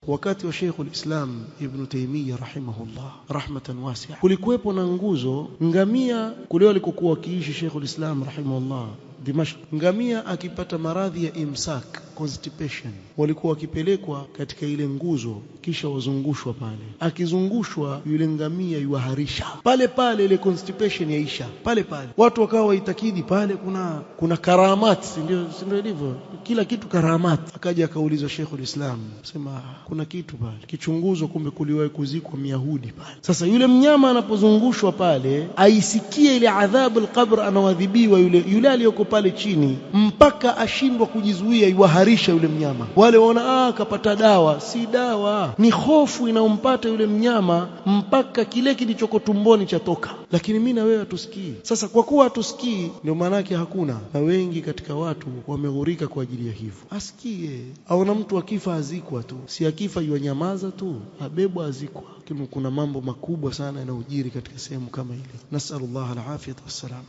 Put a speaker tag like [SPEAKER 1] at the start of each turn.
[SPEAKER 1] Wakati wa Sheikhul Islam Ibn Taymiyyah rahimahullah rahmatan wasi'a, kulikuwepo na nguzo ngamia kule walikokuwa wakiishi Sheikhul Islam rahimahullah Dimashq. Ngamia akipata maradhi ya imsak, constipation, walikuwa wakipelekwa katika ile nguzo kisha wazungushwa pale. Akizungushwa yule ngamia yuharisha pale pale, ile constipation yaisha pale pale. Watu wakawa waitakidi pale kuna karamat, si ndio ilivyo kila kitu karamat. Akaja akaulizwa Sheikhul Islam, sema kuna kitu pale kichunguzwa, kumbe kuliwahi kuzikwa Myahudi pale. Sasa yule mnyama anapozungushwa pale aisikie ile adhabu al-qabr, anawadhibiwa yule aliyoko pale chini mpaka ashindwa kujizuia, iwaharisha yule mnyama. Wale waona kapata dawa. Si dawa, ni hofu inayompata yule mnyama mpaka kile kilichoko tumboni chatoka. Lakini mimi na wewe hatusikii. Sasa kwa kuwa hatusikii, ndio maana yake hakuna, na wengi katika watu wameghurika kwa ajili ya hivyo. Asikie, aona mtu akifa azikwa tu, si akifa yuanyamaza tu, abebwa azikwa. Lakini kuna mambo makubwa sana yanayojiri katika sehemu kama ile. Nasallallahu alafiyata wassalam.